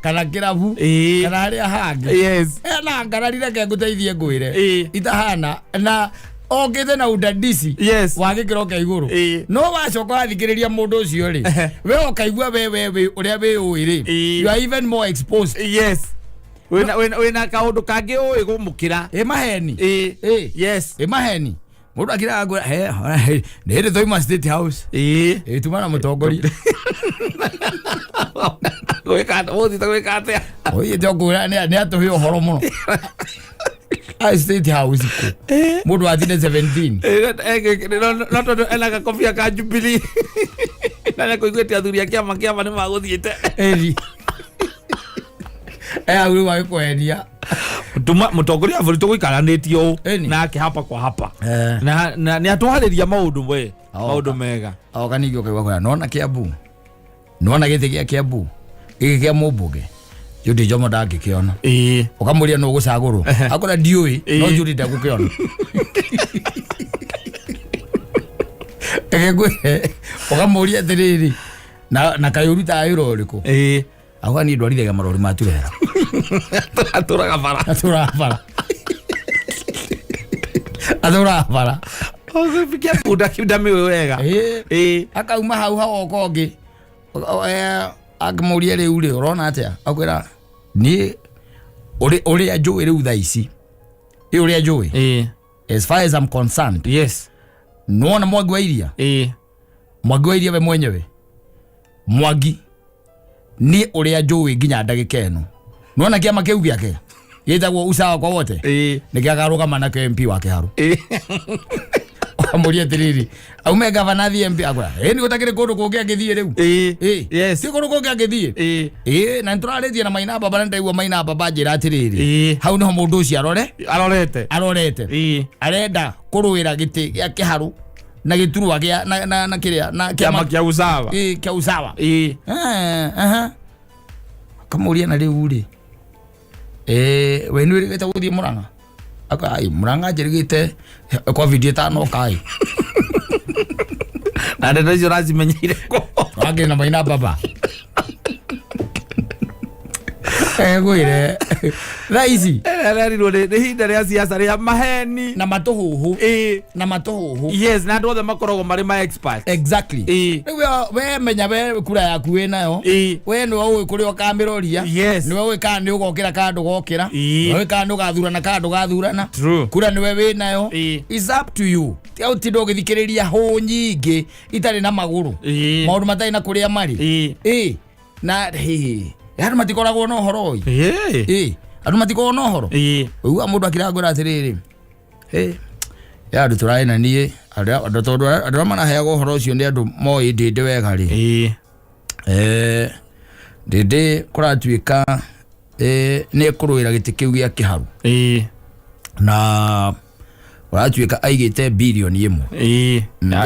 kana kĩrabu kana harĩa hangĩ. Ena ngarari, reke ngũteithie ngwĩre, itahana na okĩte na udadisi wa gĩkĩro kĩa igũrũ. No wacoka wathikĩrĩria mũndũ ũcio rĩ, we ũkaigua we ũrĩa wĩũĩ rĩ, you are even more exposed. Yes, wĩna kaũndũ kangĩ ũĩ gũmũkĩra. Ĩ maheni. Ĩ maheni, mũndũ akiraga ngwĩra he nĩ hĩndĩ twauma State House. Ĩ tuma na mũtongoria. Gwĩka ũthiĩte gwĩka atĩa? Ũthiĩte ũkwĩra nĩ atũhe ũhoro mũno a State House kũ mũndũ watinde 17. No tondũ ena gakobia ka Jubilee na nĩ kũiguĩte athuri a kĩama nĩ magũthiĩte. Eri hau rĩu agĩkweheria. Tuma mũtongoria wa bũrũri tũgũikaranĩtie ũũ nake hapa kwa hapa na nĩ atwarĩria maũndũ we maũndũ mega. Oka ningĩ ũkaigua kwĩra nona Kiambu, nona gĩtĩ gĩa Kiambu gĩkĩ kĩa mũmbunge Judy Njomo ndangĩkĩona. Ũkamũria nũ ũgũcagũrwo, akora ndiũĩ, no Judy ndegũkĩona. Reke ngwĩre, ũkamũria atĩrĩrĩ, na kaĩ ũrutaga wĩra ũrĩkũ? Auga niĩ ndwarithagia marori ma turera. Atũraga bara. Atũraga bara, atũraga bara. Kiambu ndamĩũĩ wega. Akauma hau hagoka ũngĩ. Akĩmũria rĩu rĩ, ũrona atĩa? Akwĩra niĩ ũrĩa njũĩ rĩu thaa ici, ĩ ũrĩa njũĩ, as far as I'm concerned, nĩwona Mwangi wa Iria, Mwangi wa Iria we mwenyewe, Mwangi niĩ ũrĩa njũĩ nginya ndagĩka ĩno, nĩwona kĩama kĩu gĩake gĩtagwo Usawa kwa Wote, nĩkĩo akarũgama nakĩo MP wa Kĩharũ. Amũria atĩrĩrĩ, aume gavana athiĩ MP? Akwĩra ĩ nĩ gũtakĩrĩ kũndũ kũngĩ angĩthiĩ rĩu. Ĩ ti kũndũ kũngĩ angĩthiĩ. Ĩ na nĩtũrarĩtie na Maina Baba, na ndaigua Maina Baba njĩra atĩrĩrĩ, hau nĩho mũndũ ũcio arore Arorete. Arorete. Arenda kũrũĩra gĩtĩ gĩa Kĩharũ na gĩturwa gĩa na kĩrĩa na kĩama kĩa Usawa. Ĩ, kĩa Usawa. Aha. Akamũria, na rĩu rĩ, we nĩ wĩrĩgĩte gũthiĩ Mũrang'a? Aka ai, Mũrang'a njĩrĩgĩte covid ĩtanoka ĩ. Na ndeto icio ũracimenyeire kũ? Wangĩ na Maina Baba egwĩre thaa ici. Arerirwo nĩ ihinda rĩa siasa rĩa maheni na matũhũhũ na matũhũhũ. Yes, na andũ othe makoragwo marĩ ma expert. Rĩu we menya we kura yaku wĩ nayo. We nĩwe ũĩ kũrĩa ũkamĩroria. Nĩwe ũĩ kana nĩ ũgokĩra kana ndũgokĩra. Nĩwe ũĩ kana nĩ ũgathurana kana ndũgathurana. Kura nĩwe wĩ nayo. It's up to you. Tiga ũtinda ũgĩthikĩrĩria hũ nyingĩ itarĩ na magũrũ, maũndũ matarĩ na kũrĩa marĩ. Ĩ na hĩ, andũ matikoragwo na ũhoro ĩ. Ĩ andũ matikoragwo na ũhoro. Ũigua mũndũ akĩrangũra atĩrĩrĩ, "Ĩ, ya andũ tũrarĩ na niĩ andũ tondũ andũ arĩa maraheagwo ũhoro ũcio nĩ andũ moĩ ndĩndĩ wega rĩ." Ndĩndĩ kũratuĩka nĩ ekũrũĩra gĩtĩ kĩu gĩa Kĩharu na ũratuĩka aigĩte 1 birioni.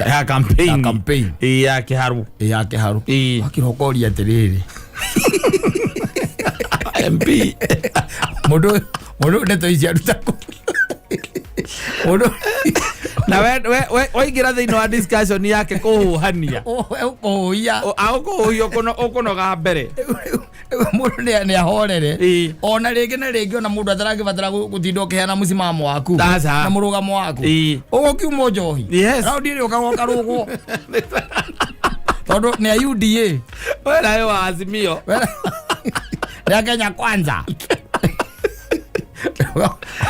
Ya campaign. Ya campaign. Ya Kĩharu. Ya Kĩharu. Wakĩrokoria atĩrĩrĩ, MP. Mũndũ ndeto ici aruta kũ? Mũndũ Na we waingĩra thĩinĩ wa discussion yake kũhuhania, ũkũhũia. Ũkũhuhia ũkũnoga mbere. Mũndũ nĩ ahorere. Ona rĩngĩ na rĩngĩ, ona mũndũ ataragĩbatara gũtinda ũkĩheana mũsimamo waku Aca. na mũrũgamo waku, ũgũkiuma njohi. Raundi ĩrĩa ũkagoka rũgwo tondũ nĩ a UDA. We nawe wa Azimio. Nĩ a Kenya Kwanza.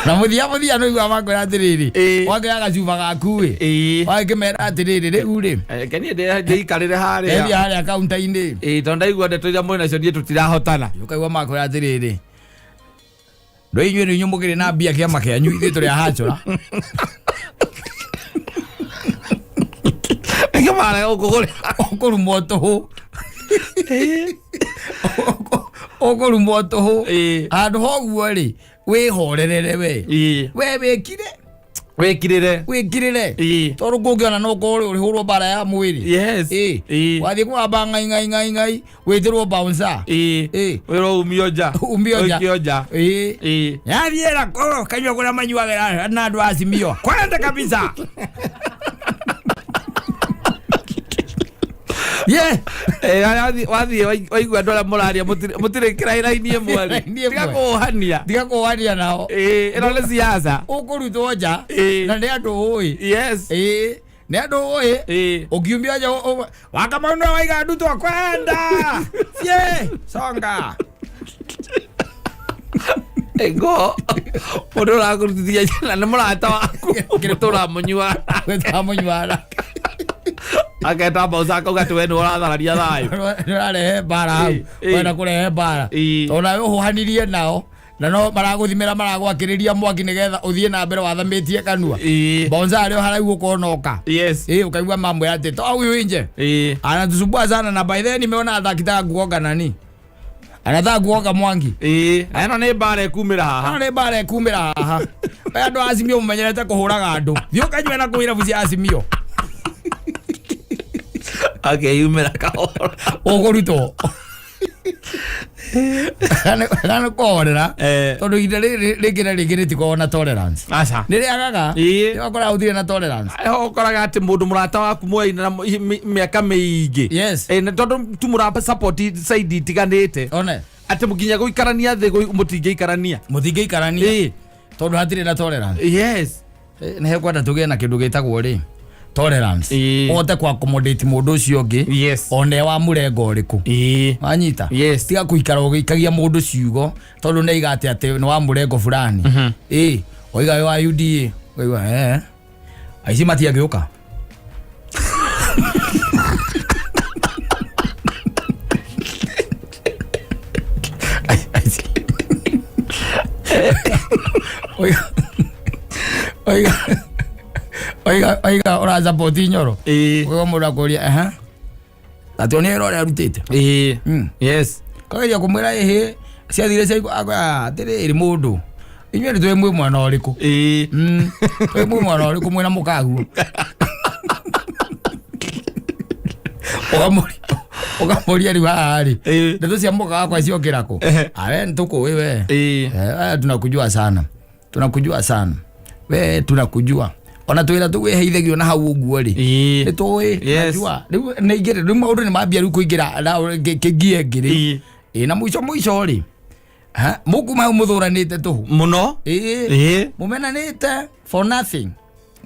Na mũthia mũthia nĩ ũigua makwĩra atĩrĩrĩ, wakĩoya gacuba gaku ĩ, wagĩkĩmera atĩrĩrĩ, rĩu rĩ, Kenie ndĩikarĩre endia harĩa harĩa kaunta-inĩ. Tondũ ndaigua ndeto iria mwĩ nacio, niĩ tũtirahotana. Ũkaigua makwĩra atĩrĩrĩ, ndo inyuĩ nĩ inyuĩ mũkĩrĩ na mbia kĩama kĩanyu, ithuĩ tũrĩ ahacũra. Nĩkĩo marega gũkũgũrĩra. Ũkũrumwo tũhũ, ũkũrumwo tũhũ. Handũ ha ũguo rĩ, wĩhorerere we. We wĩkire. Wĩkirĩre. Wĩkirĩre. Tondũ kũngĩona no ũkorwo ũrĩhũrwo mbara ya mwĩrĩ. Wathiĩ kũgamba ngai ngai ngai ngai, wĩtĩrwo bouncer. Wĩrwo umio nja. Umio nja. Ũikio nja. Yathiĩra kũ kanyua kũrĩa manyuagĩra na andũ a Azimio kwenda kabisa ye. Wathiĩ waigua andũ arĩa mũraria mũtirĩ kĩraini ĩmwe rĩ, Raini ĩmwe. Tiga kũhania. Tiga kũwania nao. Ĩno nĩ siasa. Ũkũrutwo nja. Na nĩ andũ ũĩ. Nĩ andũ ũĩ. Ũkiumia nja Wakamau nĩwe waiga ndutwo kwenda sie songa. Ngo mũndũ ũrakũrutithia na nĩ mũrata waku mũtũra mũnyua. Gwĩtamũnyuara. Aketa mauca akauga atĩ we nĩ ũrathararia thayũ. Nĩ ũrarehe mbara hau. Wenda kũrehe mbara. Tondũ nawe ũhũhanirie nao na no maragũthimĩra, maragwakĩrĩria mwaki nĩgetha ũthiĩ na mbere wathamĩtie kanua. Bonza arĩ o haraihu ũkonoka. Ĩ ũkaigua mambo ya atĩ toa huyu nje, anatusumbua sana, na by then nimeona akitaka kuoga nani, anataka kuoga Mwangi. Na ĩno nĩ mbara ĩkumĩra haha. Ano nĩ mbara ĩkumĩra haha. We andũ a Azimio mũmenyerete kũhũraga andũ, thiĩ ũkanyue na kũu irabu cia Azimio. Akeyumĩra kahora. Ũkũrutwo kana nĩ kũhorera. Tondũ ihinda rĩrĩ rĩngĩ na rĩngĩ rĩtikoragwo na tolerance. Aca. Nĩ rĩagaga. Ũgakora ũtirĩ na tolerance. Ho ũkoraga atĩ mũndũ mũrata waku mwaina na mĩaka mĩingĩ, na tondũ tu mũra support side itiganĩte, one atĩ nginya gũikarania thĩ mũtingĩikarania. Mũtingĩikarania tondũ hatirĩ na tolerance. Nĩ hekwenda tũgĩe na kĩndũ gĩtagwo rĩ, Tolerance. Ũhote ku accommodate mũndũ ũcio ũngĩ one wa mũrengo ũrĩkũ. Wanyita? Yes. Tiga kũikara ũgĩikagia mũndũ ciugo tondũ nĩ aiga atĩ atĩ nĩ wa mũrengo fulani. Ĩ oiga wĩ wa UDA, ũkaigua aici matiangĩũka. Oiga oiga oiga oiga ũrasupport Nyoro. Ũkaigua mũndũ akũria ehe atĩ one wĩra ũrĩa arutĩte. Kageria kũmwĩra ĩhĩ ciathire ciaigua atĩrĩrĩ mũndũ inyuĩ nĩ twĩ mwĩ mwena ũrĩkũ? Twĩ mwĩ mwena ũrĩkũ mwĩna mũkaguo? Ũkamũria rĩu haha rĩ, ndeto cia mũka wakwa ciokĩra kũ? Awe nĩtũkũĩ we. Tunakujua sana, tunakujua sana we, tunakujua ona twĩra tũgwĩheithagio na hau ũguo rĩ, nĩ tũĩ. Najua rĩu nĩ ingĩrĩ rĩu maũndũ nĩ mambia rĩu kũingĩra na kĩngie ngĩrĩ. Ĩ na mũico mũico rĩ, mũkuma hau mũthũranĩte tũhũ. Mũno. Ĩ mũmenanĩte for nothing,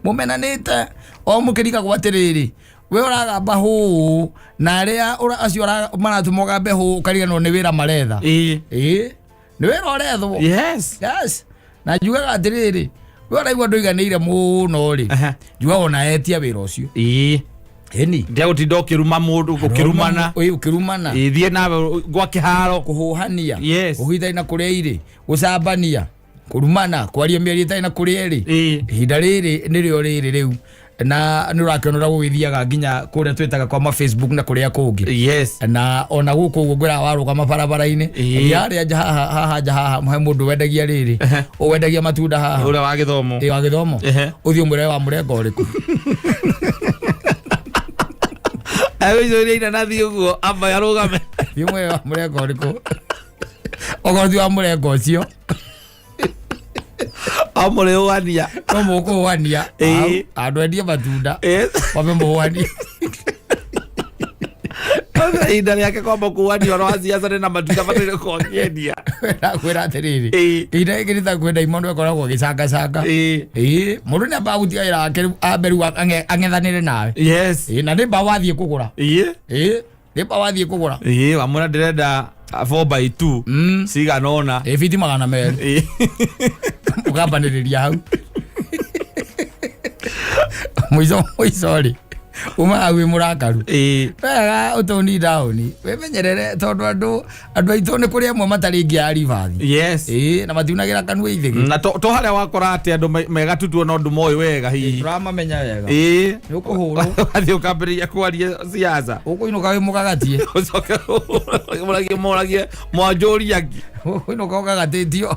mũmenanĩte o mũkĩrigagwo atĩrĩrĩ, we ũragamba hũũ na arĩa acio maratũma ũgambe hũũ ũkariganĩrwo nĩ wĩra maretha. Ĩ nĩ wĩra ũrethwo. Yes, na njugaga atĩrĩrĩ, we ũraigua ndũiganĩire mũno rĩ, njugaga ona etia wĩra ũcio. Ĩni. Ndiagũtinda ũkĩruma mũndũ, ũkĩrumana. Ĩ ũkĩrumana. Thiĩ nawe gwa kĩharo. Kũhũhania. Ũhithani na kũrĩa irĩ gũcambania, kũrumana, kwaria mĩario ĩtarĩ na kũrĩa ĩrĩ. Ihinda rĩrĩ nĩrĩo rĩrĩ rĩu na nĩ ũrakĩona ũrĩa gũgĩthiaga nginya kũrĩa twĩtaga kwa ma Facebook na kũrĩa kũngĩ. Na ona gũkũ ũguo ngwĩraga warũgama barabara-inĩ, harĩa nja haha, haha nja haha he mũndũ wendagia rĩrĩ, wendagia matunda haha. Ũrĩa wa gĩthomo. Ĩ wa gĩthomo. Ũthiĩ ũmwĩre wa mũrengo ũrĩkũ. Agũicũria inanathi ũguo amba arũgame. Thiĩ ũmwĩre wa mũrengo ũrĩkũ, okorwo ti wa mũrengo ũcio. Amũrĩũania. No mũkũhũania. Andũ endie matunda. Wambe mũhũanie. Ihinda rĩake kwamba kuania ũhoro wa siasa nĩ na matunda bataire gũkorwo akĩendia. Nakwĩra atĩrĩrĩ, ihinda rĩngĩ nĩ ta kwenda imondo ĩkoragwo ĩgĩcangacanga. Ĩ mũndũ nĩ ambaga gũtiga wĩra wake rĩu ambe rĩu ang'ethanĩre nawe. Ĩ na nĩ mbaũ wathiĩ kũgũra. Ĩ nĩ mbaũ wathiĩ kũgũra. Wamwĩra ndĩrenda 4 by 2 cigana ũna. Ĩ biti 200. Ũkambanĩrĩria hau mũico mũico rĩ, uma hau wĩ mũrakaru. Wega ũtũni down wĩmenyerere tondũ andũ aitũ nĩ kũrĩ amwe matarĩ ngia ribathi. Ĩ na matiunagĩra kanua ithĩgĩ. Na to harĩa wakora atĩ andũ megatutuo no ndũmoĩ wega hihi. Tũramamenya wega. Nĩ ũkũhũrwo. Wathiĩ ũkambĩrĩria kwaria siasa. Ũkũinũka wĩ mũgagatie. Ũcoke mũragie mũragie mwanjũria ngi. Ũkũinũka ũgagatĩtio.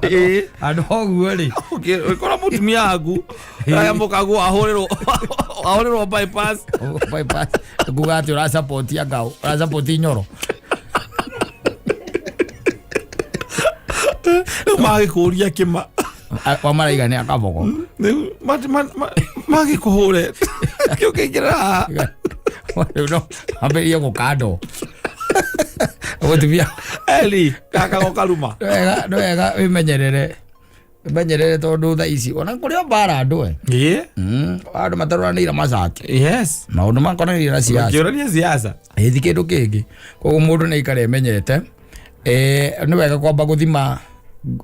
Andũ ũguo rĩ. Ũkora mũtumia waku aya mũkaguo ahũrĩrwo bypass. Bypass. Nguga atĩ ũrasupport ngao, ũrasupport Nyoro. Rĩu magĩkũria kĩma. Wa maraiga nĩ akabogo. Rĩu magĩkũhũre kĩu kĩingĩrĩra haha. Rĩu no ambĩrĩrie gũkandwo. Mũtumia. Eli gaka gokaruma. Nĩ wega wĩmenyerere. Wĩmenyerere tondũ thaa ici ona kũrĩ o mbara andũ e. Andũ matarũranĩire macati. Maũndũ makonainie na siasa. Makĩũrania siasa. Ĩ ti kĩndũ kĩngĩ. Koguo mũndũ nĩ aikare emenyete. Nĩ wega kwamba gũthima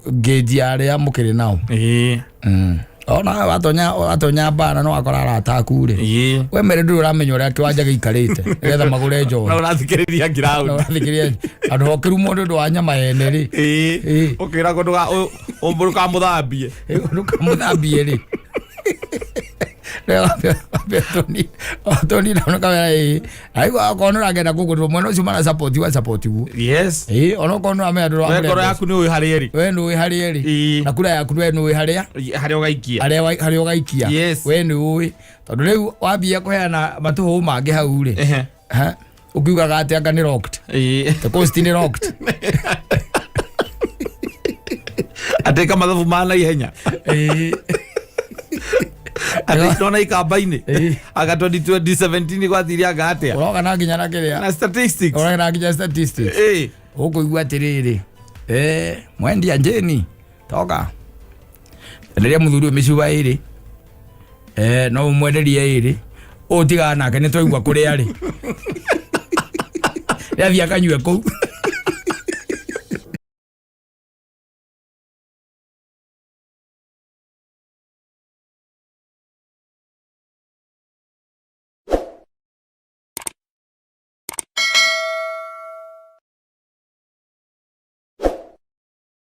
ngĩnji ya arĩa mũkĩrĩ nao. Ona watonya mbara no wakora arata aku rĩ. We mere ndũrĩ ũramenya ũrĩa kĩwanja gĩikarĩte nĩgetha magũre njohi. Na ũrathikĩrĩria ground. Na ũrathikĩrĩria andũ hokĩru mũndũ ũndũ wa nyama yene rĩ. Ũkĩra kũndũ ndũkamũthambie. Ndũkamũthambie rĩ. Toni na kamera ĩ aigua okorwo nĩ ũragenda kũgũrĩrwo mwena ũcio mara support wa support guo. Ona okorwo nĩ ũramenya ndũra We ngoro yaku nĩ ũĩ harĩa ĩrĩ. We nĩ ũĩ harĩa ĩrĩ. Na kura yaku we nĩ ũĩ harĩa. Harĩa ũgaikia. Harĩa ũgaikia. We nĩ ũĩ. Tondũ rĩu wambia kũheana matũhũ mangĩ hau rĩ. Ũkiugaga atĩ anga nĩ locked. The coast nĩ locked. Atĩ ka mathabu ma naihenya. Atĩ ndona ikamba-inĩ. Anga 2017 gwathire anga atĩa? Ũroka na nginya na kĩrĩa. Na statistics. Ũroka na nginya statistics. Ũkũigua atĩrĩrĩ. Mwendia njĩni. Toka. Enderia mũthuri ũyũ mĩcuba ĩrĩ. No ũmwenderie ĩrĩ. Ũyũ tigana nake, nĩ twaigua kũrĩa arĩ, nĩathiĩ akanyue kũu.